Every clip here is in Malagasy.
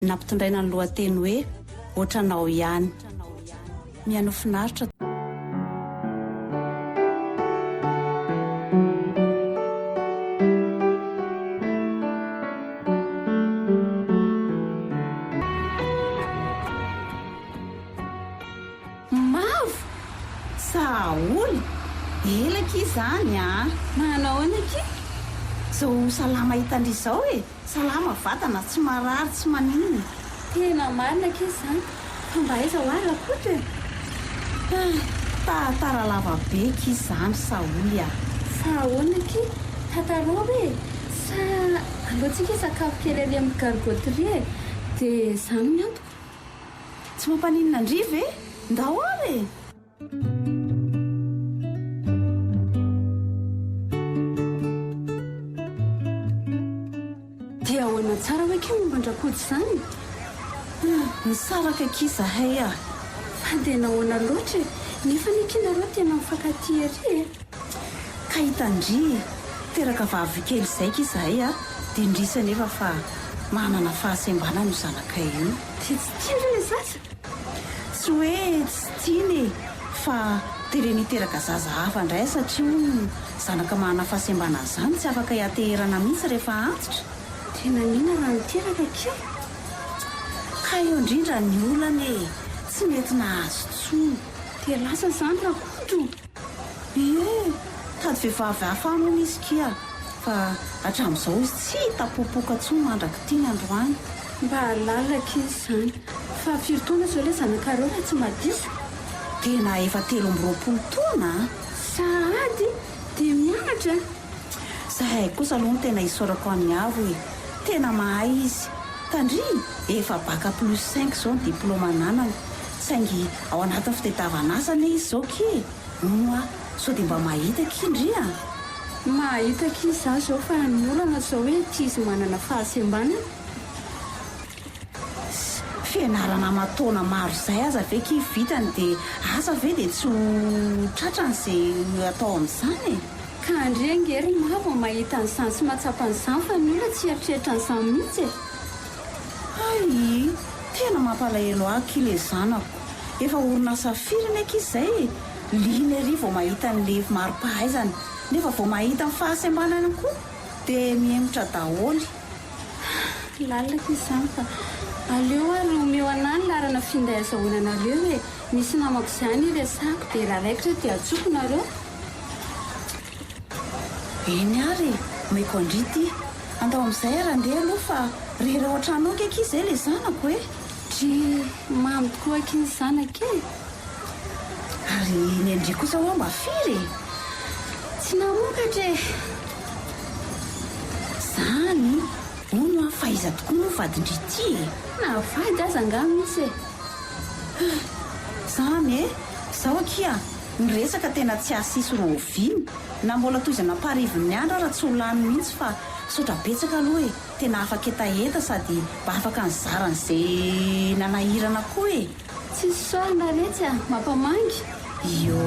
Nampitondraina ny lohateny hoe Ohatranao ihany. Mihainoa finaritra. Mavo! Saholy! Ela akia izany a! Manao ahoana akia? Izao salama hitan-dry izao e! Salama vatana, tsy marary, tsy maninona. Tena marina akia izany, fa mba aiza hoa Rakoto e? Ah, tantara lava be akia izany Saholy a! Fa ahoana akia? Tantarao e! Sa aleontsika hisakafo kely ary amin'ny gargoterie e? Dia izaho no miantoka. Tsy mampaninona an-dry ve? Ndao ary e! Dia ahoana tsara hoe akia momba an-dRakoto izany? Hum, nisaraka akia izahay ah! Fa dia nahoana loatra e? Nefa anie akia nareo tena mifankatia ery e! Ka hitan-dry e! Teraka vavy kely izay akia izahay ah, dia indrisy anefa fa manana fahasembanana io zanakay io. Dia tsy tia ve ilay zaza? Tsy hoe tsy tiany e, fa tereny hiteraka zaza hafa indray satria hono zanaka manana fahasembanana izany tsy afaka hianteherana mihitsy rehefa antitra. Dia naninona raha niteraka akia? Ka eo indrindra ny olana e, tsy nety nahazo intsony. Dia lasa izany Rakoto? Ie, tady vehivavy hafa any hono izy kia, fa hatramin'izao izy tsy hita popoka intsony mandrak'ity ny androany. Mba lalina akia izany. Fa firy taona izao ilay zanakareo raha tsy madiso? Tena efa 23 taona an! Sahady dia mianatra? Zahay kosa aloha no tena isaorako an'i Avo e! Tena mahay izy. Tandrimo, efa bac plus cinq izao ny diplaoma ananany. Saingy ao anatin'ny fitadiavana asa anie izy izao ki e! Hono hoa, sao dia mba mahita akia ndry a! Mahita akia izaho izao fa ny olana izao hoe ity izy manana fahasembanana. Fianarana aman-taona maro izay aza ve akia vitany dia asa ve dia tsy ho tratrany izay atao amin'izany e! Ka ndry ange ry Mavo vao mahita an'izany sy mahatsapa an'izany fa ny olona tsy hieritreritra an'izany mihitsy e! Hay! Tena mampalahelo ahy akia le zanako. Efa orinasa firy anie akia izay e! Liana ery vao mahita an'le mari-pahaizana. Nefa vao mahita ny fahasembanana koa dia mihemotra daholo. Lalina akia izany fa aleo ary omeo anah ny laharana finday azahoana anareo e! Misy namako izany iresahako dia raha raikitra dia antsoko nareo. Eny ary e! Omeko an-dry ity. Andao amin'izay ary andeha aloha fa rery ao an-trano ao ange akia izay ilay zanako e! Dry, mamy tokoa akia ny zanaka e! Ary ny an-dry kosa hoa mba firy e? Tsy namokatra e! Izany? Hono hoa fa iza tokoa moa vadin-dry ity e? Na vady aza angaha misy e! Izany e! Izao akia, ny resaka tena tsy asisy rahoviana, na mbola tohizana am-parivony andro ara tsy ho lany mihitsy fa misaotra betsaka aloha e! Tena afa-ketaheta sady mba afaka nizara an'izay nanahirana koa e! Tsisy sorona retsy a! Mampamangy! Io.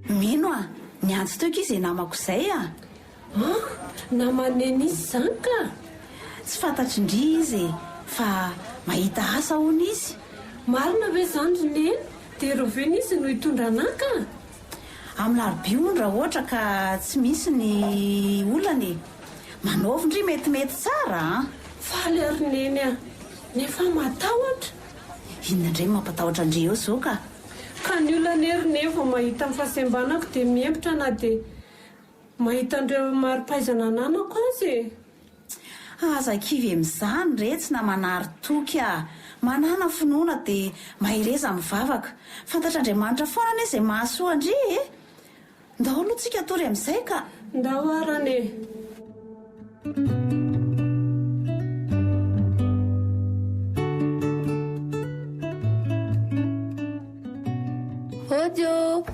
Mino a! Niantso teo akia izay namako izay a! An! Naman'i Neny izy izany ka! Tsy fantatry ndry izy e! Fa mahita asa hono izy. Marina ve izany ry Neny? Dia rahoviana izy no hitondra anà ka? Amin'ny larobia hono raha ohatra ka tsy misy ny olana e! Manaovy ndry metimety tsara an! Faly aho ry Neny a! Nefa matahotra. Inona indray no mampatahotra an-dry eo izao ka? Ka ny olona anie ry Neny vao mahita ny fahasembanako dia miembotra na dia Mahita an'ireo mari-pahaizana ananako aza e! Aza kivy amin'izany retsy na manary toky ah! Manàna finoana dia mahereza mivavaka. Fantatr'Andriamanitra foana anie izay mahasoa an-dry e! Ndao aloha tsika hatory amin'izay ka! Ndao arany e! Audio!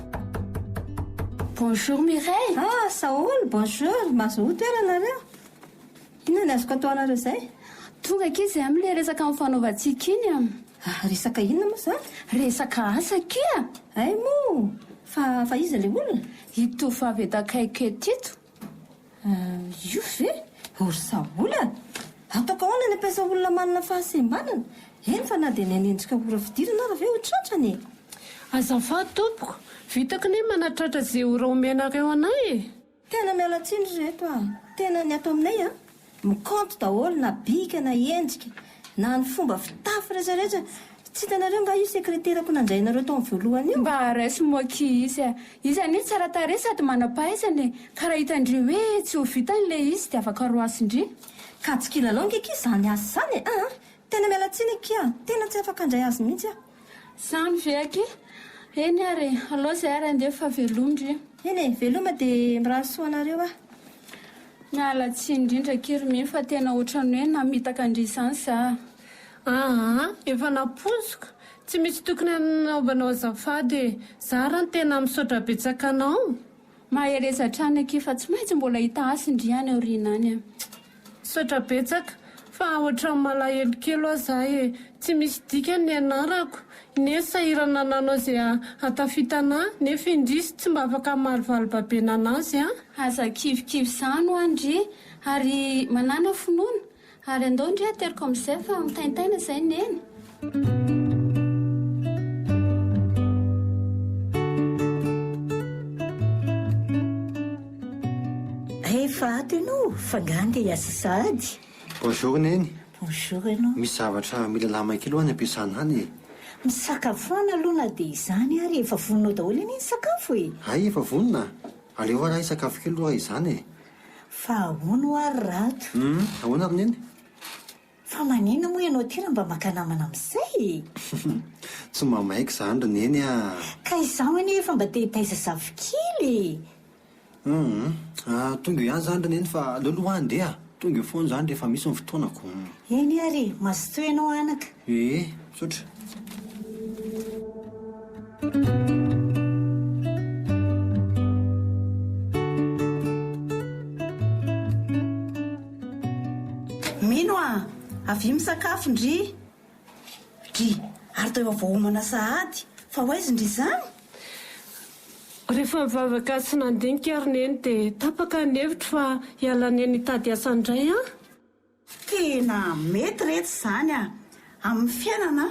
Bonjour Mireille! Ah Saholy, bonjour! Mazoto toerana nareo? Inona ny azoko atao anareo izay? Tonga akia izay amin'ilay resaka nifanaovantsika iny a! Ah, resaka inona moa izany? Resaka asa akia! Hay moa! Fa fa iza ilay olona? Ito tovovavy eto akaiky eto ito. Io ve? O ry Sahola a! Ataoko ahoana ny hampiasa olona manana fahasembanana? Eny fa na dia ny hanenjika ora fidirana ara ve ho tratrany e! Azafady tompoko, vitako ny manatratra ze ora omenareo anay e! Tena miala tsiny ry reto a! Tena ny ato aminay a! Mikaonty daholo na bika na endrika na ny fomba fitafy rehetra rehetra, tsy hitanareo nga io sekreterako nandray anareo tao amin'ny voalohany io? Mba raiso moa akia izy a! Izy anie tsara tarehy sady manam-pahaizana e! Ka raha hitan-dry hoe tsy ho vitany ilay izy dia afaka roasin-dry. Ka tsy kilalao nge akia izany asa izany e! Aa! Tena miala tsiny akia, tena tsy afaka handray azy mihitsy aho. Zany ve akia? Eny ary e, alao zay ary andeha fa veloma ndry. Eny e, veloma dia mirary soa anareo aho. Miala tsiny indrindra akia ry Mino fa tena ohatran'ny hoe namitaka an-dry izany za. Aa, efa nampoiziko. Tsy misy tokony hanaovanao azafady e. Za ra tena misaotra betsaka anao. Mahereza hatrany akia fa tsy maintsy mbola hita hasy ndry any aoriana any a. Misaotra betsaka, fa ohatran'ny malahelo kely hoa za e, tsy misy dikany ny anarako, i Neny sahirana nanao ze hahatafita anah, nefa indrisy tsy mba afaka hamaly valibabena anazy an. Aza kivikivy izany hoa ndry, ary manàna finoana, ary andao ndry ateriko amin'izay fa mitaintaina izay Neny. Efa ato ianao fa nga ndeha hiasa sahady? Bonjour Neny. Bonjour ianao. Misy zavatra mila lama kely ho any am-piasana any e. Misakafoana aloha na dia izany ary efa vonona ao daholo anie ny sakafo e. Hay efa vonona? Aleo ary aho hisakafo kely aloha raha izany e. Fa ahoana hoa ry Rato? Hum, ahoana ry Neny? Fa maninona moa ianao ity raha mba maka namana amin'izay e? Tsy mamaiky izany ry Neny a! Ka izaho anie efa mba te hitaiza zafikely e! Hum, tonga eo ihany izany ry Neny fa aleo aloha aho handeha a! Tonga eo foana izany rehefa misy ny fotoanako. Eny ary e! Mazotoa ianao anaka. Ee, misaotra. Mino a! Avia misakafo ndry! Dry, ary toa efa voaomana sahady, fa ho aiza ndry izany? Rehefa nivavaka sy nandinika ry Neny dia tapaka ny hevitro fa hiala Neny hitady asa indray aho. Tena mety retsy izany a! Amin'ny fiainana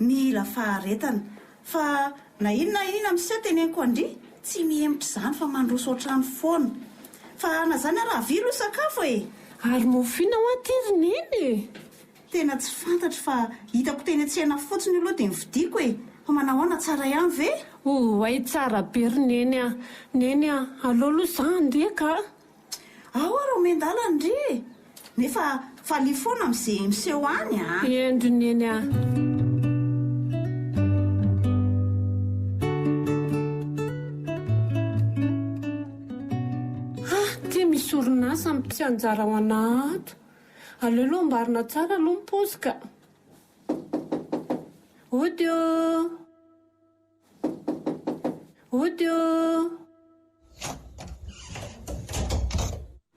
mila faharetana fa na inona na inona miseho teneniko an-dry tsy mihemotra izany fa mandroso hatrany foana. Fa na izany ara avia aloha sakafo e! Ary mofo inona hoa ity ry Neny e? Tena tsy fantatro fa hitako teny an-tsena fotsiny io aloha dia novidiako e! Fa manahoana tsara ihany ve? Oay tsara be ry Neny a! Neny a! Aleo aloha za handeha ka! Ao ary omen-dalana ndry e! Nefa falia foana amin'izay miseho any a! Eny ry Neny a! Ah, ty misy orinasa tsy anjara ho anà ato. Aleo aloha amboarina tsara aloha ny paozy ka. Ody ô! Ody ô!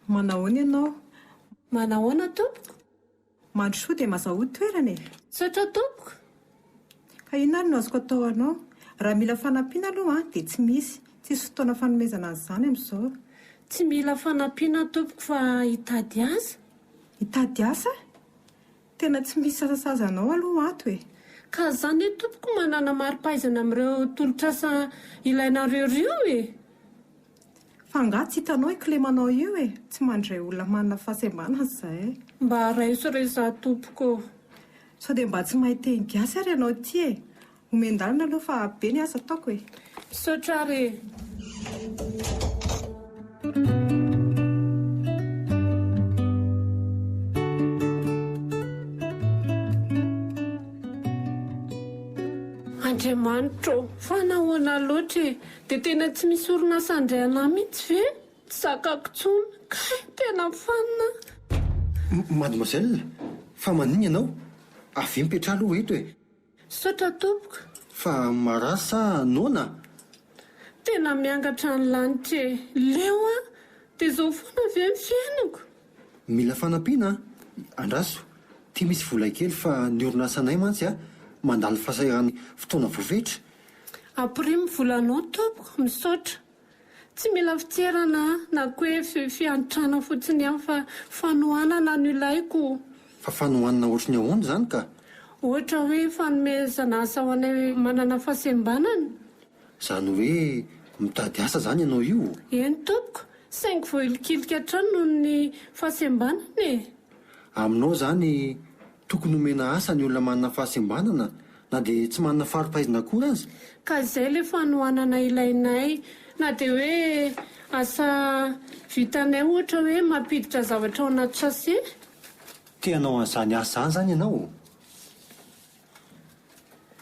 Manahoana ianao? Manahoana tompoko? Mandrosoa dia mazahoa toerana e! Misaotra tompoko! Ka inona ary no azoko atao anao? Raha mila fanampiana aloha dia tsy misy, tsisy fotoana fanomezana an'izany amin'izao. Tsy mila fanampiana tompoko fa hitady asa. Hitady asa? Tena tsy misy asa sahaza anao aloha ato e! Ka za ne tompoko manana mari-pahaizana amin'ireo tolotr'asa ilainareo ireo e! Fa angaha tsy hitanao i kilemanao io e! Tsy mandray olona manana fahasembanana izahay. Mba raiso re za tompoko ô! Sao dia mba tsy mahay teny gasy ary ianao ity e! Omen-dalana aloha fa be ny asa ataoko e! Misaotra ary e! Andriamanitra ô! Fa nahoana loatra e? Dia tena tsy misy orinasa handray anah mihitsy ve? Tsy zakako intsony. Kay, tena fanina aho. Mademoiselle, fa maninona ianao? Avia mipetraha aloha eto e! Misaotra tompoko. Fa marary sa noana? Tena miangatra ny lanitra e! Leo aho! Dia izao foana ve ny fiainako? Mila fanampiana an! Andraso, ty misy vola kely fa ny orinasanay mantsy a, mandalo fahasahiran'ny fotoana voafetra. Ampirimo ny volanao tompoko, misaotra. Tsy mila fitserana na koa hoe fiantrana fotsiny ihany fa fanohanana no ilaiko. Fa fanohanana ohatry ny ahoana izany ka? Ohatra hoe fanomezana asa ho anay manana fahasembanana. Izany hoe mitady asa izany ianao io? Eny tompoko, saingy voahilikilika hatrany noho ny fahasembanana e! Aminao izany tokony homena asa ny olona manana fahasembanana na dia tsy manana fari-pahaizana akory aza? Ka izay ilay fanohanana ilainay, na dia hoe asa vitanay ohatra hoe mampiditra zavatra ao anaty sachet. Te hanao an'izany asa izany izany ianao?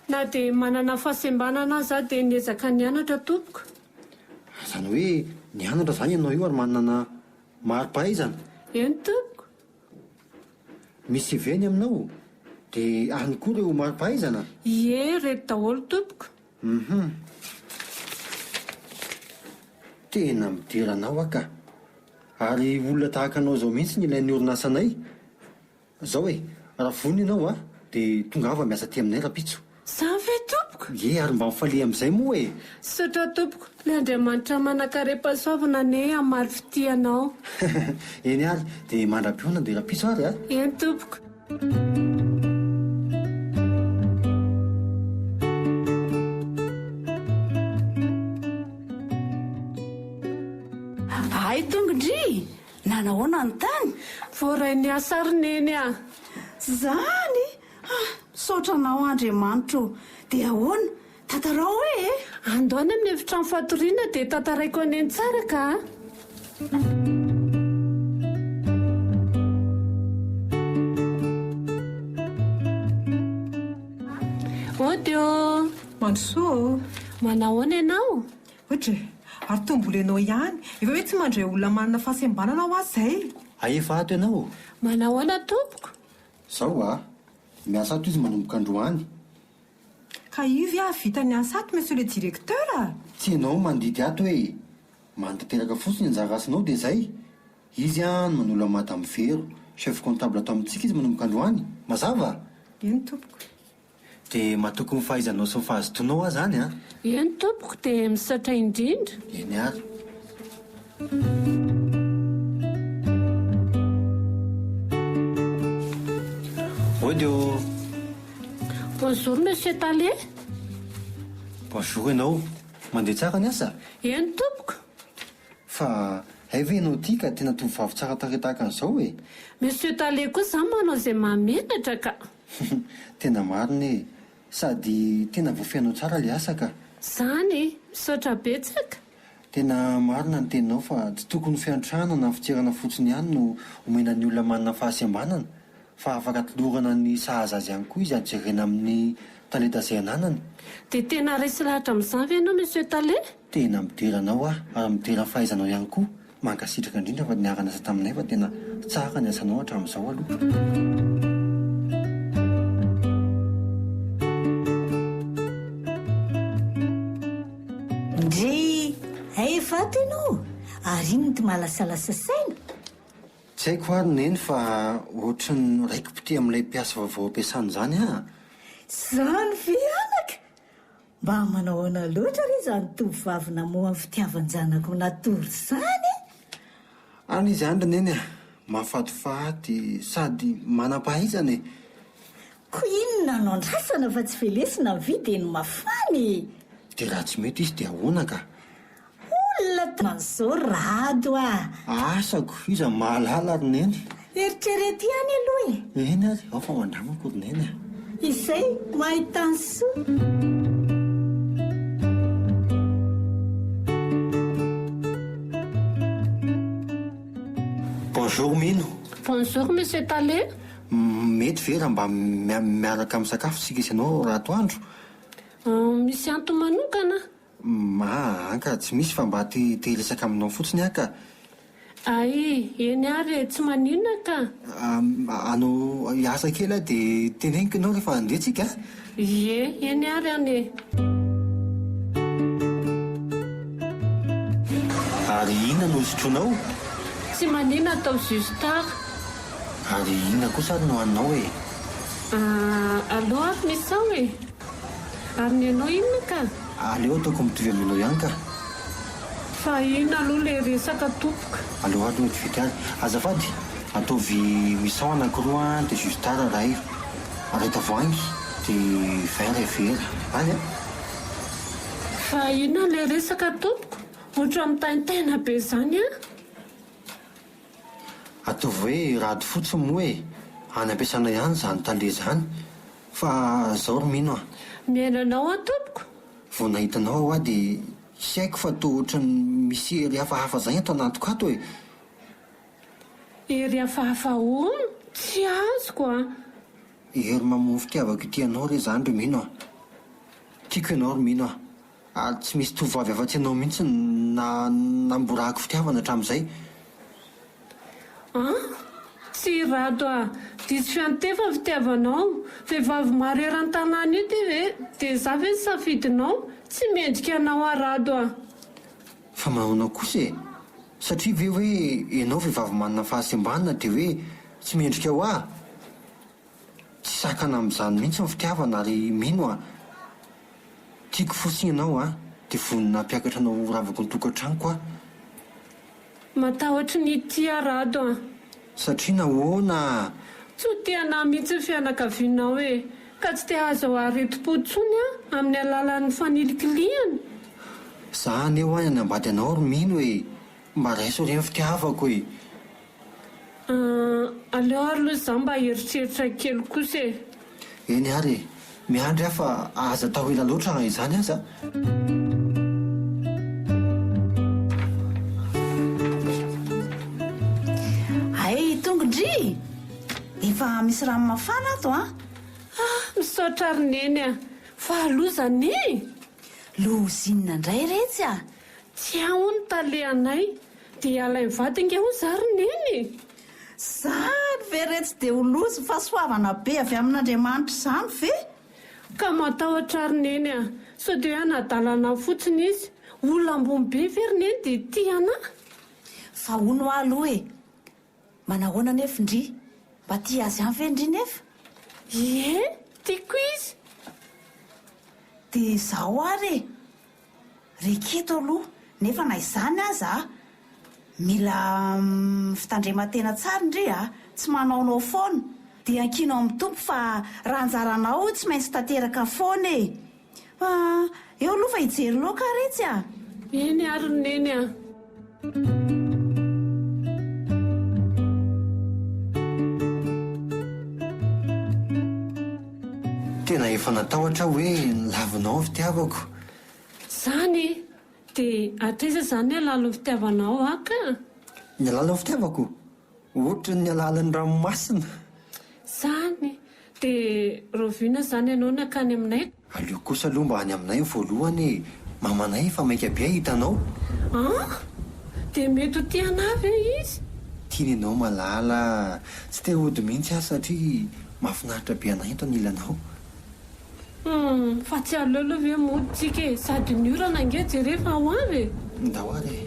Na dia manana fahasembanana aza aho dia niezaka nianatra tompoko. Izany hoe nianatra izany ianao io ary manana mari-pahaizana? Eny tompoko. Misy CV ny aminao? Dia any koa ireo mari-pahaizana? Ie, ireto daholo tompoko. Hum. Tena midera anao aho ka. Ary olona tahaka anao izao mihitsy no ilain'ny orinasanay. Zao e, raha vonona ianao a, dia tongava miasa aty aminay rahampitso. Zany ve tompoko? Ie, ary mba mifalia amin'izay moa e! Misaotra tompoko, ilay Andriamanitra manankarem-pahasoavana anie hamaly fitia anao. Eny ary, dia mandra-pihaonana dia rahampitso ary a! Eny tompoko. Hay tonga ndry! Nanahoana ny tany? Voaray niasa ry Neny a! Zany? Ah! Misaotra anao Andriamanitra o! Dia ahoana? Tantarao hoe e! Ando any amin'ny efitrano fatoriana dia tantaraiko an'i Neny tsara ka! Ody ô! Mandrosoa ô! Manahoana ianao? Ohatra e! Ary tombolenao ihany! Efa hoe tsy mandray olona manana fahasembanana hoa zay! Hay efa ato ianao? Manahoana tompoko? Zao a! Miasa ato izy manomboka androany. Ka io ve hahavita ny asa ato monsieur le directeur a! Tsy ianao no mandidy ato e! Manatanteraka fotsiny ny anjara asanao dia zay! Izy an no manolo an'i madame Vero, chef comptable ato amintsika izy manomboka androany! Mazava? Eny tompoko. Dia matoky ny fahaizanao sy ny fahazotoanao aho zany an! Eny tompoko dia misaotra indrindra. Eny ary. Ody ô! Bonjour monsieur Tale. Bonjour ianao. Mandeha tsara ny asa? Eny tompoko. Fa hay ve ianao ity ka tena tovovavy tsara tarehy tahaka an'izao e? Monsieur Tale koa za manao izay mahamenatra ka. Tena marina e! Sady tena voafehinao tsara le asa ka! Zany e! Misaotra betsaka! Tena marina ny teninao fa tsy tokony ho fiantrana na fitserana fotsiny ihany no omena ny olona manana fahasembanana fa afaka tolorana ny sahaza azy ihany koa izy ary jerena amin'ny talenta izay ananany. Dia tena resy lahatra amin'izany ve ianao Monsieur Tale? Tena midera anao aho ary midera ny fahaizanao ihany koa. Mankasitraka indrindra fa niara-niasa taminay fa tena tsara ny asanao hatramin'izao aloha. Ndry, hay efa ato ianao? Ary inona ity mahalasalasa saina? Tsy haiko ary Neny fa ohatry ny raiki-pitia amin'ilay mpiasa vaovao ampiasana izany aho. Izany ve anaka? Mba manao ahoana loatra re izany tovovavy namoha ny fitiavan-janako natory izany e? Any izy any ry Neny a! Mahafatifaty sady manam-pahaizana e! Koa inona no andrasana fa tsy velesina ny vy dia ny mafana e! Dia raha tsy mety izy dia ahoana ka? Olona toa an'izao Rado a! Asako, iza no mahalala ry Neny? Eritrereto ihany aloha e! Eny ary, ao fa ho andramako ry Neny a! Izay, mahita ny soa. Bonjour Mino. Bonjour Monsieur Tale. Mety ve raha mba miaraka misakafo isika sy ianao ratoandro? Misy antony manokana? Aa an ka, tsy misy fa mba te te hiresaka aminao fotsiny aho ka. Ay, eny ary e, tsy maninona ka. Anao hiasa kely aho dia teneniko ianao rehefa handeha tsika a. Ie, eny ary an e. Ary inona no hosotroinao? Tsy maninona atao jus tara. Ary inona kosa ary no haninao e? Aleo ary misao e. Ary ny anao inona ka? Aleo ataoko mitovy aminao ihany ka. Fa inona aloha le resaka tompoko? Aleo aloha tsy vita ary. Azafady, ataovy huit-cent anankiroa an, dia jus tara iray, iray tavoahangy, dia vin iray vera. Any an! Fa inona le resaka tompoko? Ohatran'ny mitaintaina be zany an! Ataovy hoe rado fotsiny moa e! Any ampiasana ihany izany tale izany. Fa zao ry mino a! Mihaino anao aho tompoko! Vao nahita anao aho dia tsy haiko fa toa ohatran'ny misy hery hafahafa izany ato anatiko ato e! Hery hafahafa ahoana? Tsy azoko a! Hery mamono fitiavako ity anao re izany ry mino a! Tiako ianao ry mino a! Ary tsy misy tovovavy afa-tsy ianao mihitsy no namborahako fitiavana hatramin'izay. An! Tsy Rado a! Diso fiantefa ny fitiavanao. Vehivavy maro eran-tanàna io ty ve dia za ve ny safidinao? Tsy mendrika anao aho Rado a! Fa manahoana kosa e? Satria ve hoe ianao vehivavy manana fahasembanana dia hoe tsy mendrika ho ahy? Tsy sakana amin'izany mihitsy ny fitiavana ary mino aho Tiako fotsiny ianao an, dia vonona hampiakatra anao ho ravako ny tokantranoko aho. Matahotry ny hitia Rado an. Satria nahoana? Tsy ho tia anah mihitsy ny fianakavianao e! Ka tsy te hahazo aretim-po intsony aho amin'ny alalan'ny fanilikilihana. Za anie hoa hanambady anao ry Mino e! Mba raiso re ny fitiavako e! Ahh, aleo ary aloha izaho mba hieritreritra kely kosa e! Eny ary e! Miandry aho fa aza atao ela loatra raha izany aza. Hay tonga ndry! Efa misy rano mafana ato an! Ah, misaotra ry Neny a! Fa loza anie! Loza inona indray retsy a! Tsy aho hono tale anay dia alainy vady nge hono za ry neny e! Zany ve retsy dia ho loza fahasoavana be avy amin'Andriamanitra izany ve? Ka matahotra ry neny a! Sao dia hoe hanadala anah fotsiny izy? Olona ambony be ve ry neny dia tia anah? Fa hono hoa aloha e! Manahoana anefa ndry? Mba tia azy ihany ve ndry nefa? Ie! Tiako izy! Dia izao ary e! Reketo aloha, nefa na izany aza mila fitandreman-tena tsara ndry a, tsy manaonao foana, dia ankino amin'ny Tompo fa raha anjaranao tsy maintsy tanteraka foana e! Fa eo aloha fa hijery laoka aho retsy a! Eny ary ry Neny a! Tena efa natahotra aho hoe lavinao ny fitiavako. Zany e! Dia hatraiza izany ny halalin'ny fitiavanao ahy ka? Ny halalin'ny fitiavako? Ohatran'ny halalin'ny ranomasina. Zany e! Dia rahoviana izany ianao nankany aminay? Aleo kosa aloha mba any aminay voalohany e! Mamanay efa maika be hahita anao. An! Dia mety ho tia anah ve izy? Tiany ianao malala a! Tsy te hody mihitsy aho satria mahafinaritra be anay eto anilanao. Humm, fa tsy aleo aloha ve mody tsika e! Sady ny orana ange jereo fa ho avy e! Ndao ary e!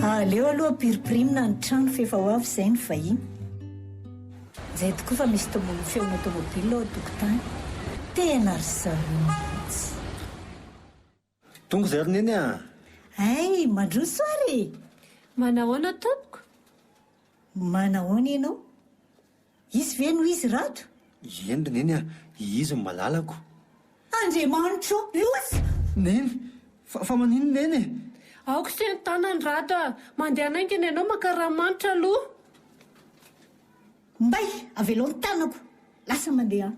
Aleo aloha ampiripirimina ny trano f'efa ho avy izay ny vahiny. Izay tokoa fa misy tomo feona tomobile ao an-tokotany. Tena ry zareo mihitsy. Tonga izay ry Neny a! Hay, mandroso ary e! Manahoana tompoko? Manahoana ianao? Izy ve no izy Rado? Eny ry Neny a! Izy no malalako. Andriamanitro ô! Loza! Neny! Fa, fa maninona Neny e? Aoka ise ny tanany Rado a! Mandehana haingana ianao maka ranomanitra aloha. Mbay! Avelao ny tanako! Lasa mandeha any.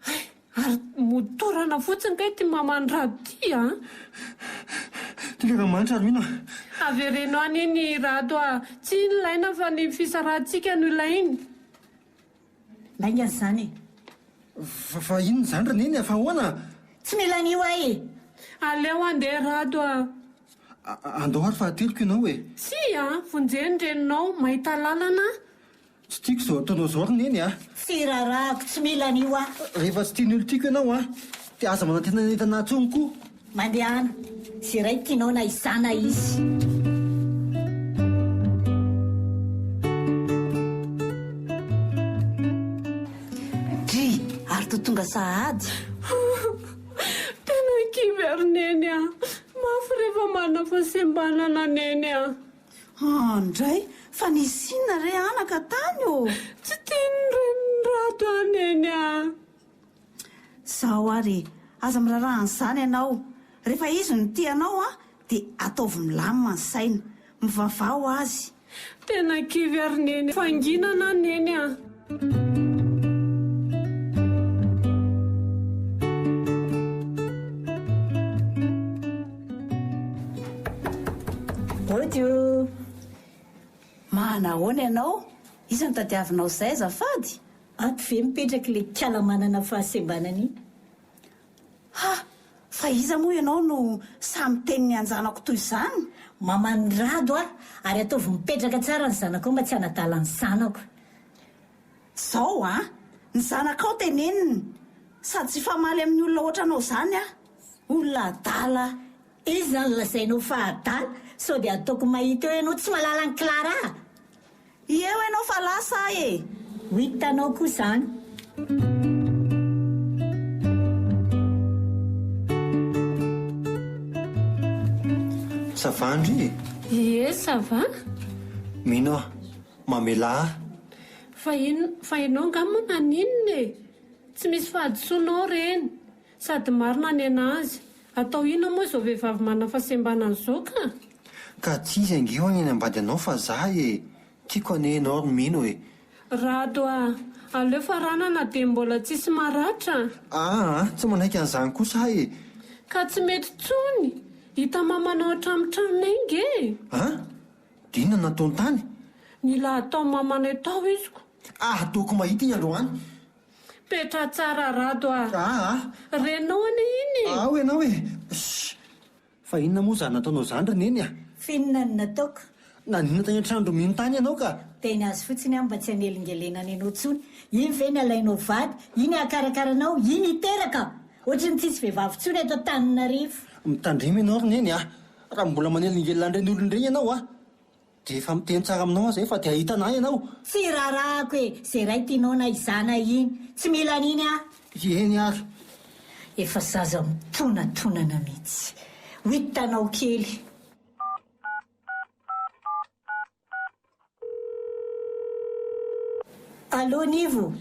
Hay! Ary mody torana fotsiny kay ity maman'i Rado ity a! Ty le ranomanitra ry Mino a! Avereno any iny i Rado a! Tsy iny ilaina fa ny fisarahantsika no ilainy. Lainga izany e! Fa, fa inona izany ry Neny a? Fa ahoana? Tsy mila an'io aho e! Aleo handeha Rado a! Andao ary fa ateliko ianao e! Tsia a! Vonjeo ny reninao, mahita lalana aho. Tsy tiako izao ataonao izao ry Neny a! Tsy raharahako, tsy mila an'io aho. Rehefa tsy tian'ny olon-tiako ianao a! Dia aza manantena ny entana intsony koa. Mandehana, izay iray tianao na izaho na izy. Ndry! Ary toa tonga sahady. Tena kivy ary Neny a! Mafy rehefa manana fahasembanana Neny a! Andray! Fa nisy inona re anaka tany ô? Tsy tian'ny renin'i Rado aho Neny a! Zao ary e! Aza miraharaha an'izany ianao. Rehefa izy no tia anao an, dia ataovy milamina ny saina. Mivavaha ho azy. Tena kivy ary Neny fanginana aho Neny a! Mody o! Manahoana ianao? Iza no tadiavinao izay azafady? Ato ve mipetraka ilay kala manana fahasembanana iny? Ha! Fa iza moa ianao no sahy miteny ny anjanako toy izany? Maman'i Rado aho, ary ataovy mipetraka tsara ny zanakao mba tsy hanadala ny zanako. Zao an! Ny zanakao teneniny! Sady tsy hifamaly amin'ny olona ohatranao izany aho! Olona adala! Iza no lazainao fa adala? Sao dia ataoko mahita eo ianao tsy mahalala an'i Clara! Eo ianao fa lasa aho e! Ho hitanao koa izany. Ça va ndry e? Ie, ça va. Mino aho, mamelà ahy. Fa inona, fa ianao angaha moa naninona e? Tsy misy fahadisoanao ireny. Sady marina ny anazy. Atao inona moa izao vehivavy manana fahasembanana izao ka? Ka tsy izy ange hono ny hanambady anao fa za e! Tiako anie ianao ry Mino e! Rado a! Aleo faranana dia mbola tsisy maratra. Aa! Tsy manaiky an'izany kosa aho e! Ka tsy mety tsony! Hita mamanao hatramin'ny tranonay nge e! An! Dia inona no nataony tany? Nila atao mamanay tao iziko. Ah! Ataoko mahita iny androany. Petra tsara Rado a! Aa! Renao anie iny e! Ao ianao e! Shh! Fa inona moa izany nataonao izany ry Neny a? F'inona no nataoko? Naninona tany an-tranon-dry Mino tany ianao ka? Teny azy fotsiny aho mba tsy hanelingelenana anao intsony. Iny ve ny alainao vady? Iny hahakarakara anao? Iny hiteraka? Ohatry ny tsisy vehivavy intsony eto Antananarivo. Mitandrema ianao ry Neny a! Raha mbola manelingelina an'ireny olona ireny ianao a! Dia efa miteny tsara aminao aho zay fa dia hahita anah ianao. Tsy raharahako e, ze ray tianao na izana iny, tsy mila an'iny aho. Eny ary. Efa zaza mitonatonana mihitsy. Ho hitanao kely. Allô Nivo?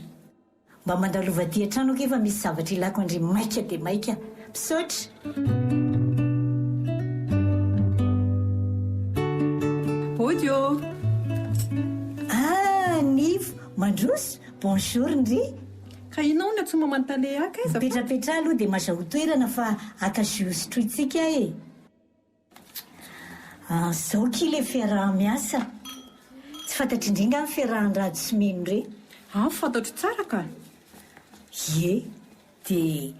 Mba mandalova aty an-trano akia fa misy zavatra ilako an-dry maika dia maika. Misaotra. Mody ô! Ah Nivo, mandroso? Bonjour ndry. Ka inona hono tsy maman tale ahy kay azafady? Mipetrapetraha aloha dia mazahoa toerana fa haka jus hosotrointsika e. Ah, zao ki le fiaraha-miasa. Tsy fantatry ndry nga ny fiarahan'i Rado sy Mino re? Ah, fantatro tsara ka. Ie, de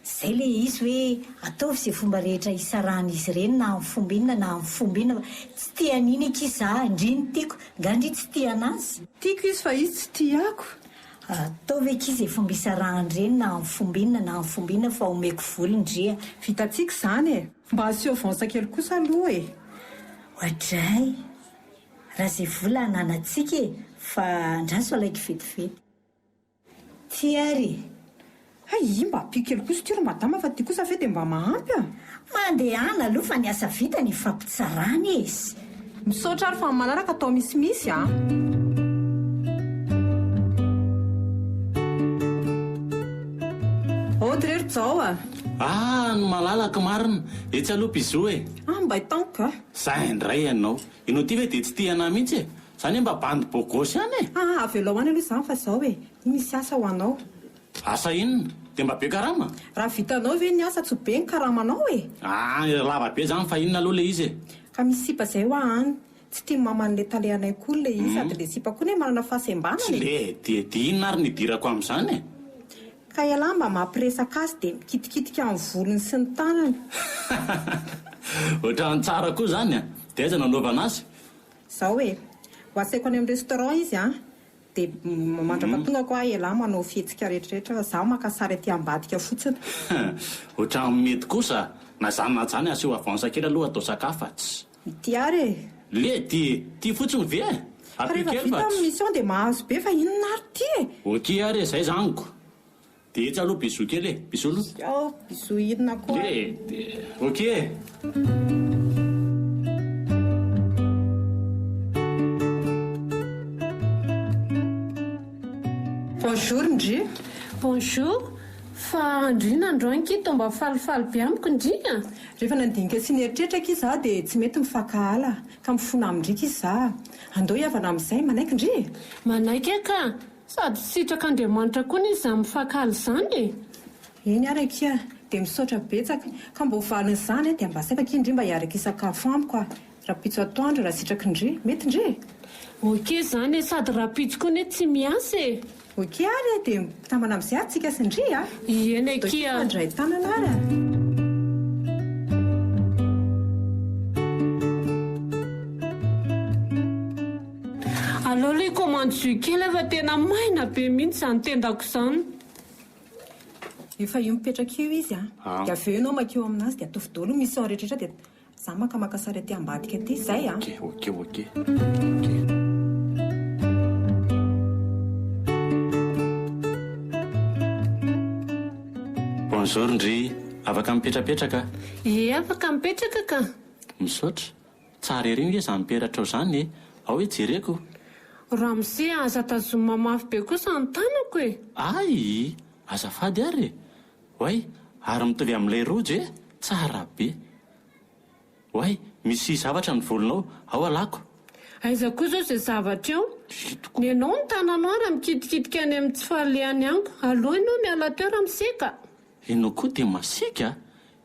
zay le izy hoe ataovy ze fomba rehetra hisarahan'izy ireny na amin'ny fomba inona na amin'ny fomba inona fa tsy tia an'iny akia za, ndry no tiako, nga ndry tsy tia anazy? Tiako izy fa izy tsy tia ako. Ataovy akia ze fomba hisarahan'ireny na amin'ny fomba inona na amin'ny fomba inona fa omeko vola ndry a. Vitantsika izany e! Mba asio avance kely kosa aloha e! Oadray! Raha ze vola ananantsika e! Fa andraso alaiko vetivety. Ty ary e! Hay, mba ampio kely kosa ity ry madama fa ty kosa ve dia mba mahampy a! Mandehana aloha fa ny asa vita ny ifampitsarana e! Misaotra ary fa amin'ny manaraka atao misimisy a! Aody re ry Jao a! Ah, ny malalaka marina. Etsy aloha bisous e. Ah, mbay tampoka a! Za indray ianao. Ianao ity ve dia tsy tia anah mihitsy e? Zany hoe mba bandy beau gosse ihany e! Ah, avelao any aloha izany fa izao e! Misy asa ho anao. Asa inona? Dia mba be karama? Raha vitanao ve ny asa tsy ho be ny karamanao e! Ah, lava be zany fa inona aloha le izy e? Ka misy sipa zay hoa any, tsy tian'ny maman'le talehanay koa le izy sady le sipa koa ne manana fahasembanana Tsy e! le, dia dia inona ary no idirako amin'izany e? Ka ialahy mba mampiresaka azy dia mikitikitika ny volony sy ny tanany. Ohatran'ny tsara koa izany an! Dia aiza no anaovana azy? Zao e! Ho asaiko any amin'ny restaurant izy an! Dia mandrapa tongako aho elah manao fihetsika rehetrarehetra fa zaho maka sary aty ambadika fotsiny. Ohatran'ny mety kosa, na zany na zany asio avance kely aloha atao sakafo fa tsy. Ity ary e! Le ty ty fotsiny ve e? Fa Ampio rehefa kely vita fa ny tsy. mission dia mahazo be fa inona ary ity e? Ok ary e, zay zany ko. Dia etsy aloha bisous kely e! Bisous aloha. Ciao, bisous inona koa? Le, dia ok e! Bonjour ndry. Bonjour, fa ndry nandroany ki tô mba falifaly be amiko ndry a! Rehefa nandinika sy nieritreritra akia za dia tsy mety mifankahala ka mifona amindry ki za. Andao hihavana amin'izay, manaiky ndry e? Manaiky aho ka! Sady sitrak'Andriamanitra koa anie izany mifankahala izany e! Eny ary akia, dia misaotra betsaka. Ka mba ho valin'izany dia mba asaiko akia ndry mba hiaraka hisakafo amiko a! Rahampitso atoandro raha sitraky ndry. Mety ndry e? Ok izany e, sady rahampitso koa anie tsy miasa e! Ok ary e, dia mitambana amin'izay ary tsika sy ndry a! Eny akia! Hifandray tanana ary a! Aleo aloha hikomandy jus kely aho fa tena maina be mihitsy izany tendako izany. Efa io mipetraka io izy an! Dia avy eo ianao mankeo aminazy dia ataovy daholo ny mission rehetra rehetra dia za makamaka sary aty ambadika aty, zay an! Ok ok ok ok. Bonjour ndry, afaka mipetrapetraka? Ie afaka mipetraka ka! Misaotra. Tsara ery nge zany peratrao zany e! Ao hoe jereko. Ramose a, aza tazomina mafy be kosa ny tanako e! Ay! Azafady ary e! Oay! Ary mitovy amin'ilay rojo e! Tsara be! Oay! Misy zavatra ny volonao, ao alako! Aiza koa izao izay zavatra eo? Ny anao ny tananao ary mikitikitika any amin'ny tsy falehany amiko. Aleo ianao miala teo ramose ka! Ianao koa dia masiaka a!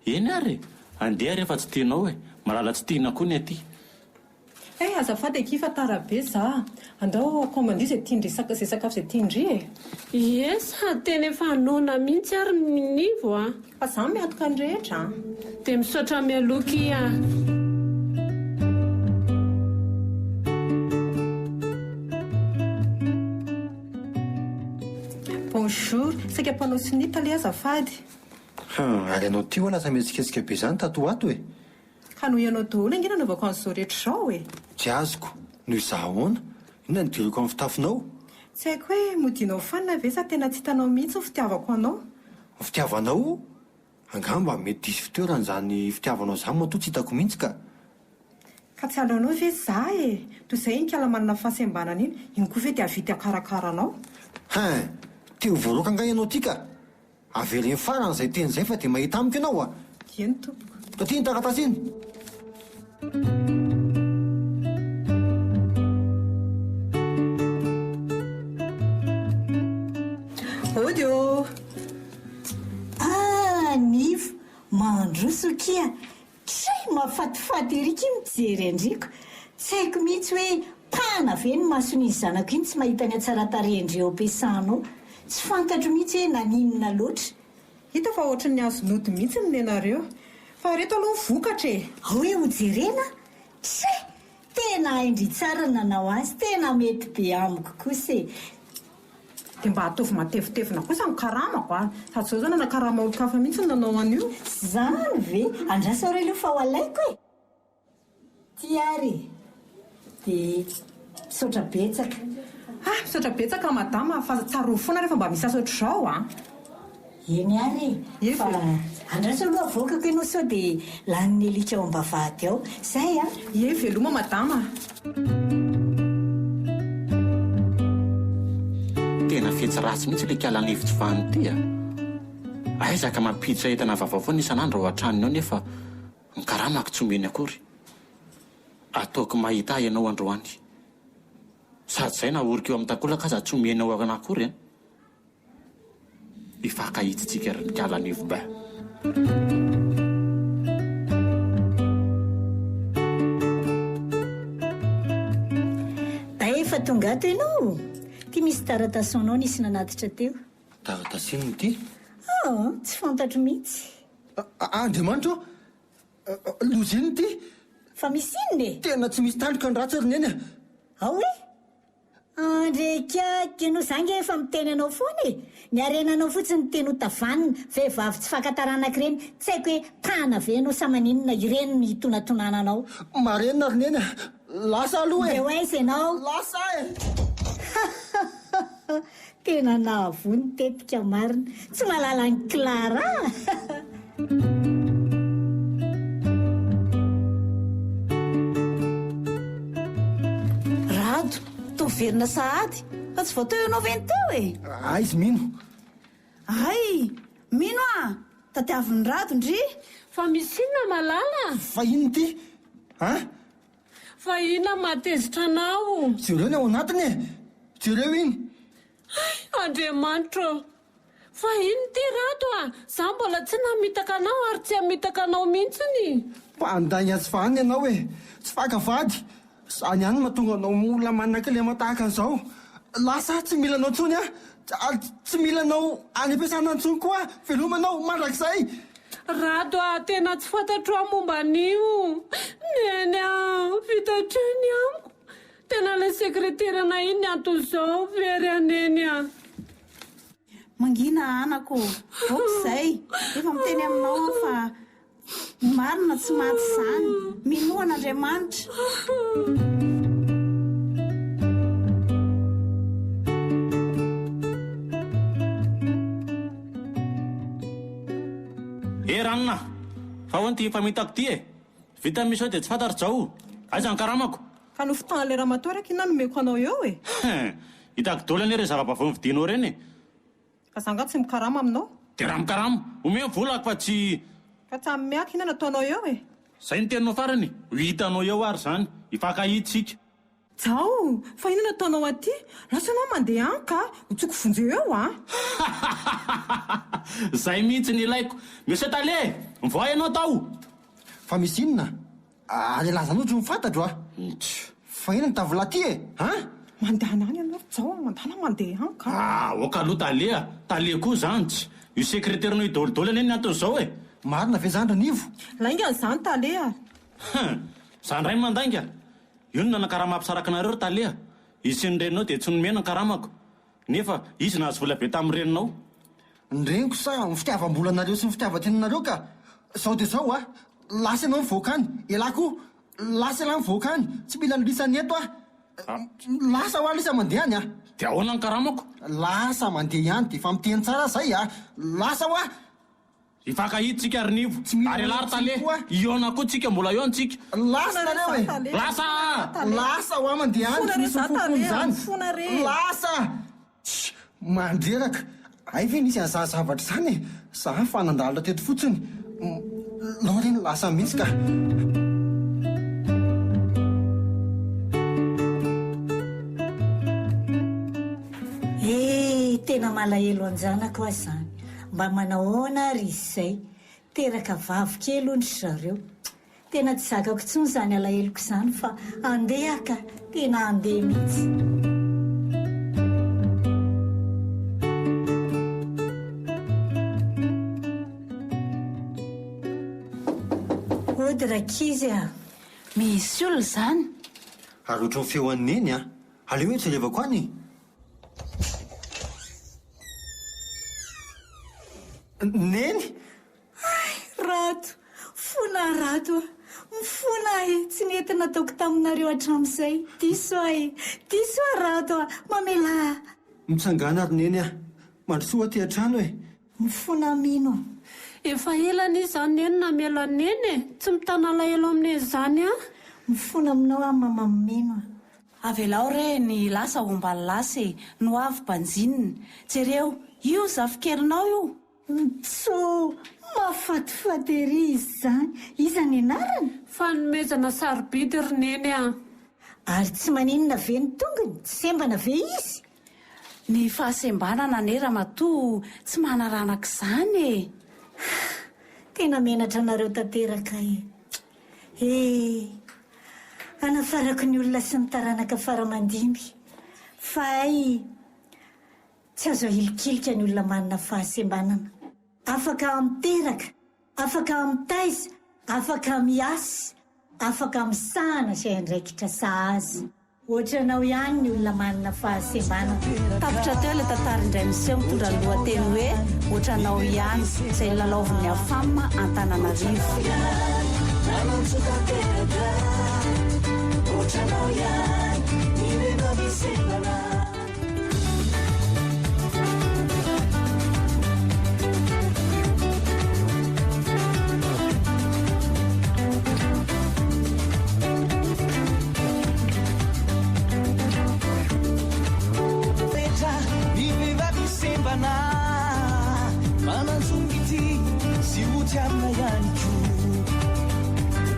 Eny ary e! Andeha rehefa tsy tianao e! Malala tsy tiana koa ny aty. Hey, azafady akia fa tara be za. Andao commandio zay tian-dry sak zay sakafo zay tian-dry e! Ie, sady tena efa noana mihitsy ary ny Nivo a! Fa za miantoka ny rehetra an! Dia misaotra mialoha kia a! Bonjour, saika mpanao sonia tale azafady. Hum, ary ianao ty hoa lasa mihetsiketsika be zany tato ho ato e! Ka noho ianao daholo ange nanaovako an'izao rehetra izao e! Tsy azoko, noho izaho ahoana? Inona no idirako amin'ny fitafinao? Tsy haiko hoe modianao fanina ve sa tena tsy hitanao mihitsy ny fitiavako anao? Ny fitiavanao? Angamba mety diso fitoerana izany fitiavanao izany matoa tsy hitako mihitsy ka! Ka tsy halanao ve za e! Toy izay iny kala manana fahasembanana iny, iny koa ve dia hahavita hikarakara anao? Hein! Te ho voaroaka angaha ianao ty ka! Avereno farany izay teny izay fa dia mahita amiko ianao a! Eny tompoko. Taty iny taratasy iny. Ody ô! Ah Nivo, mandroso kia! Tray mahafatifaty ery kia mijery an-driko. Tsy haiko mihitsy hoe pahana ve ny mason'iny zanako iny tsy mahita ny hatsaran-tarehin-dry eo am-piasana ao. Tsy fantatro mihitsy hoe naninona loatra. Hita fa ohatran'ny azon'ody mihitsy ny nenareo. Fa reto aloha ny vokatra e! Ao hoe hojerena? Tray! Tena hain-dry tsara ny nanao azy, tena mety be amiko kosa e! Dia mba ataovy matevitevina kosa ny karamako a! Sady zao zao nanakarama olon-kafa mihitsy no nanao an'io. Zany ve? Andraso ary aloha fa ho alaiko e! Ty ary e! Dia misaotra betsaka. Ah! Misaotra betsaka madama fa tsarovy foana rehefa mba misy asa ohatr'izao a! Eny ary e! Fa andraso aloha avoakako ianao sao dia lanin'ny alika ao am-bavahady ao. Izay a! Ie, veloma madama a! Tena fetsy ratsy mihitsy ilay kala Nivo tsy vanona ity a! Aiza ka mampiditra entana vaovao foana isan'andro ao an-tranony ao nefa ny karamako tsy omeny akory. Ataoko mahita ahy ianao androany. Sady izay na oriko eo amin'ny takolaka aza tsy omenao anah akory an! Hifankahitsy-tsika ry Mikala Nivo ba. Ba efa tonga ato ianao? Ty misy taratasinao nisy nanatitra teo. Taratasy inona ity? Ah, tsy fantatro mihitsy. Andriamanitra ô! Loza inona ity? Fa misy inona e? Tena tsy misy tandroka ny ratsy ry Neny a! Ao e? Andre kiaky ianao za nge efa miteny anao foana e! Ny harenanao fotsiny no tiany ho tavanina, vehivavy tsy faka taranaka ireny, tsy haiko hoe mpahana ve ianao sa maninona, ireny no hitonatonana anao. Marenina ry neny a! Lasa aloha e! Ndeha ho aiza ianao? Lasa e! Tena nahavoa ny tetika marina. Tsy mahalala an'i Clara a! Rado, toa miverina sahady, fa tsy vao teo ianao ve ny teo e? Aiza Mino? Hay! Mino a! Tadiavin'i Rado ndry! Fa misy inona Malala? Fa inona ity? An? Fa inona mahatezitra anao? Jereo ny ao anatiny e! Jereo iny! Hay! Andriamanitro ô! Fa inona ity Rado a! Za mbola tsy namitaka anao ary tsy hamitaka anao mihitsiny! Mpandainga tsy vanona ianao e! Tsy faka vady! Izany ihany no mahatonga anao olona manana kilema tahaka an'izao. Lasa aho, tsy mila anao intsony aho. Ary tsy mila anao any am-piasana intsony koa aho. Veloma anao mandrakizay. Rado a, tena tsy fantatro aho momba an'io. Neny a, vita hatreo ny amiko. Tena ilay sekreteranay iny ny anton'izao. Very aho Neny a. Mangina anako ô. Aoka izay. Efa miteny aminao aho fa Ny marina tsy maty izany. Minoa an'Andriamanitra. Eh ranona! Fa ahoana ity famitako ity e? Vita ny mission dia tsy fantatro zao. Aiza ny karamako? Ka nofitahan'ilay ramatoa araka inona no omeko anao eo e? Hitako daholo anie ireny zava-baovao novidianao ireny e! Fa za nga tsy mikarama aminao? Dia raha mikarama, omeo ny volako fa tsy. Ka tsy hanome aky inona nataonao eo e? Zay ny teninao farany, ho hitanao eo ary zany, hifankahita isika. Jao, fa inona ataonao aty? Lasa ianao mandeha any ka, ho tsoko vonjeo eo a! Zay mihitsy ny ilaiko. Monsieur Tale, mivoaha ianao tao! Fa misy inona? Ary ialahy zany ohatry ny fantatro a! Fa inona ny tavolà ty e? An? Mandehana any ianao ry Jao a! Mandàna mandeha any ka! Ah, ok aloha Tale a! Tale koa zany tsy! Io sekreteranao io daholo anie ny anton'izao e! Marina ve zany ry Nivo? Lainga izany Tale a! Hum! Za ndray no mandainga? Io no nanakarama hampisaraka anareo ry Tale a! Izy sy ny reninao dia tsy nomena ny karamako. Nefa izy nahazo vola be tamin'ny reninao. Ny reniko sa ny fitiavam-bolanareo sy ny fitiavan-tenanareo ka! Zao dia zao a! Lasa ianao mivoaka any! Elah koa! Lasa elah mivoaka any! Tsy mila ny lisany eto aho! Lasa hoa lisa mandeha any a! Dia ahoana ny karamako? Lasa mandeha ihany dia efa miteny tsara zay a! Lasa hoa! Hifankahita tsika ry Nivo. Tsy mila Ary ialahy ry tsiny Tale, koa. hihaona koa tsika, mbola hihaona tsika. Lasa nareo e! Lasa a! Lasa hoa mandeha any, tsy misy mifompony izany. Lasa! Tsia! Mandreraka! Hay ve nisy an'izany zavatra izany e! Za fa nandalo teto fotsiny. Lao re ny lasa mihitsy ka! Eh! Tena malahelo an-janako aho izany. Mba manahoana ary izy izay? Teraka vavy kely hono ry zareo. Tena tsy zakako intsony izany alaheloko izany fa handeha aho ka! Tena handeha mihitsy. Hody rankizy a! Misy olona izany? Ary ohatran'ny feo an'i Neny a! Aleo hoe jerevako any e! Neny! Hay! Rado! Fona aho Rado a! Mifona aho e! Tsy nety nataoko taminareo hatramin'izay. Diso aho e! Diso aho Rado a! Mamelà ahy! Mitsangàna ry Neny a! Mandrosoa aty an-trano e! Mifona aho mino a! Efa ela anie izany Neny namela an'i Neny e! Tsy mitana alahelo amin'i Neny izany aho. Mifona aminao aho mama mino a! Avelao re ny lasa homba ny lasa e! Ny ho avy banjinina. Jereo, io zafikelinao io! Ntso! Mahafatifaty ery izy izany! Iza ny anarany? Fanomezana sarobidy ry Neny a! Ary tsy maninona ve ny tongony? Tsy sembana ve izy? Ny fahasembanana anie ramatoa tsy manaranaka izany e! Tena menatra anareo tanteraka e! He! Anafarako ny olona sy ny taranaka fara aman-dimby fa hay tsy azo ahilikilika ny olona manana fahasembanana. Afaka miteraka, afaka mitaiza, afaka miasa, afaka misahana izay andraikitra sahaza. Ohatranao ihany ny olona manana fahasembanana. Tapitra teo ilay tantara indray miseho mitondra ny lohateny hoe Ohatranao ihany, izay nolalaovin'ny Afam Antananarivo. Manan-jo mitia sy ho tiavina ihany koa.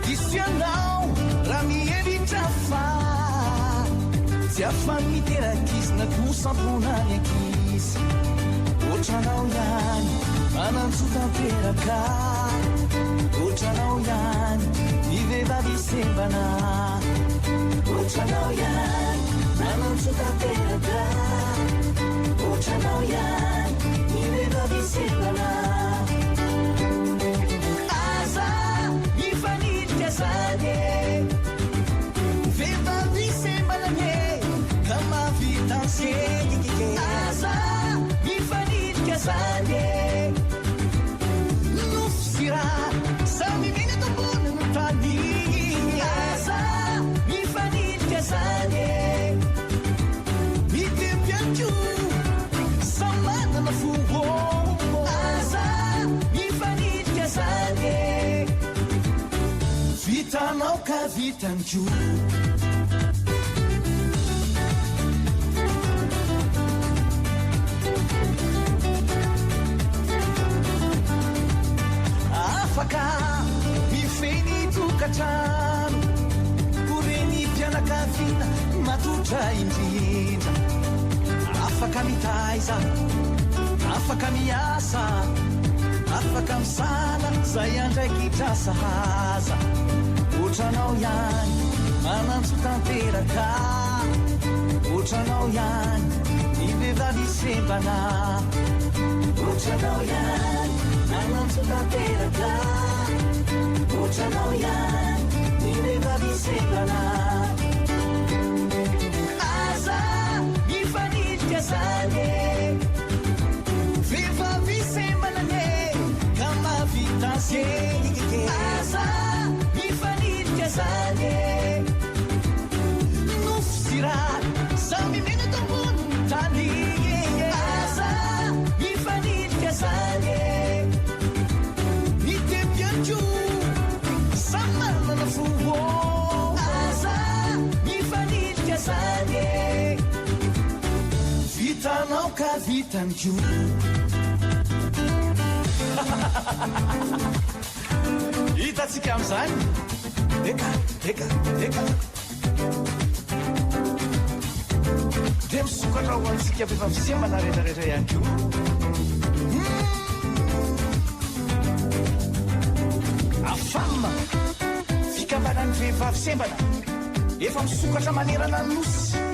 Diso ianao raha mihevitra fa tsy afa-miteraka izy na koa sampona ny ankizy. Ohatranao ihany, manan-jo tanteraka. Ohatranao ihany, ny vehivavy sembana. Ohatranao ihany, manan-jo tanteraka. Ohatranao ihany, ny vehivavy sembana. Aza mifanilika zany e. Vehivavy sembana anie ka mahavita an'se. Aza mifanilika zany e. Nofo sy rà samy mena eto ambonin'ny tany. Aza mifanilika zany e. Mitempo ihany koa samy manana fo ô. Aza mifanilika zany e. Vitanao ka vitany koa. Afaka mifehy ny tokantrano ho renim-pianakaviana matotra indrindra. Afaka mitaiza, afaka miasa, afaka misala izay andraikitra sahaza. Ohatranao ihany, manan-tso tanteraka. Ohatranao ihany, ny vehivavy sembana. Ohatranao ihany, manan-tso tanteraka. Ohatranao ihany, ny vehivavy sembana. Aza mifanilika zany e. Vehivavy sembana anie ka mahavita azy e. Aza mifanilika zany e. Nofo sy rà samy mena eto ambonin'ny tany e. Aza mifanilika zany e. Mitempo ihany koa samy manana fo ô. Aza mifanilika zany e. Vitanao ka vitany koa. Hitantsika amin'izany. Eka, eka, eka. Dia misokatra ho antsika vehivavy sembana rehetra rehetra ihany koa. Afam, fikambanan'ny vehivavy sembana, efa misokatra manerana ny Nosy.